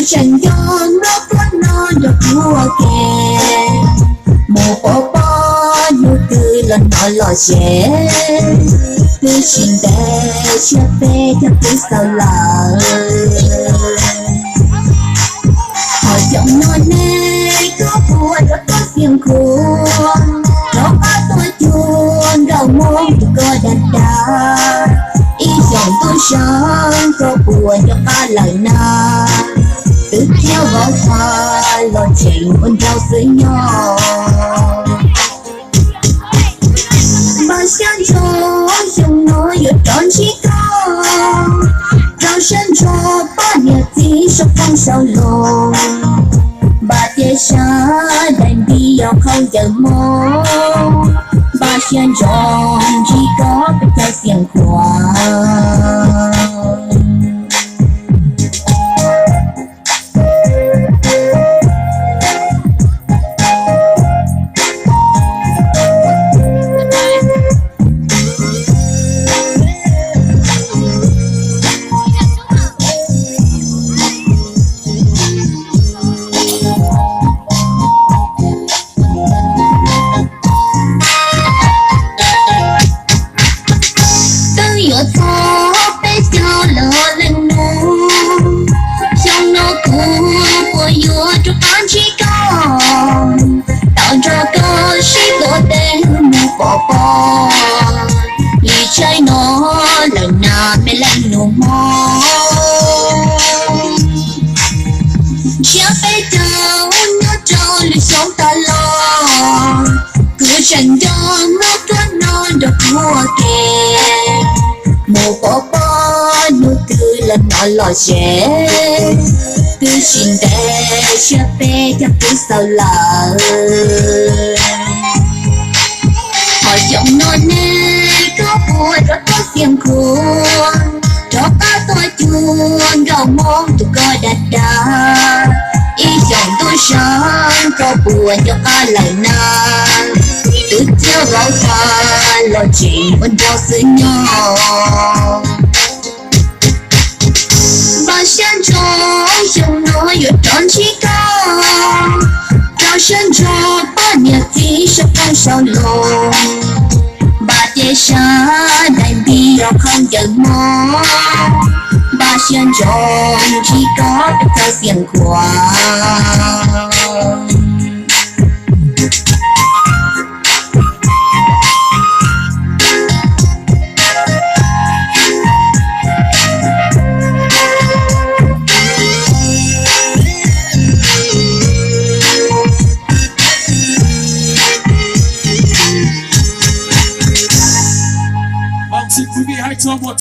Tseem nco hnub tuaj no nrog kuv ua ke, mus pov pob hnub twg los hnov lom zem, twb tsis ntev siab peb cog twb xaus lawm. Ho xyoo no neb koj puas rov qab xiam khuav, rov qab tuaj cuag nkauj Hmoob tus koj dag dag, ib xyoos ntuj sab koj puas nco qab lawm na, twb thiab vauv tag los tseem ua nraug xwb nyob. Npaj siab ntso xyoo no yuav rov ntsib koj, rau siab ntso poj niam txiv sau qoob sau loo, npaj tias sab daim nti yog qhov ncauj mob, npaj siab ntso ntsib koj peb caug xiam khuav. Twb yuav txog peb caug los leej nus, xyoo no kuv puas yuav rov qab ntsib koj, tau nrog koj sib hlua tej mus pov pob, li tsaib no lawm na me leej nus Hmoob. Ntshiab peb caug nyob rau lwm xyoo tas los, kuv tseem nco hnub tuaj no nrog kuv ua ke, mus pov pob hnub twg los hnov lom zem, twb tsis ntev siab peb cog twb xaus lawm. Ho xyoo no neb koj puas rov qab xiam khuav, rov qab tuaj cuag nkauj Hmoob tus koj dag dag, ib xyoos ntuj sab koj puas nco qab lawm na, twb thiab vauv tag los tseem ua nraug xwb nyob. Npaj siab ntso xyoo no yuav rov ntsib koj, rau siab ntso poj niam txiv sau qoob sau loo, npaj tias sab daim nti yog qhov ncauj mob, npaj siab ntso ntsib koj peb caug xiam khuav.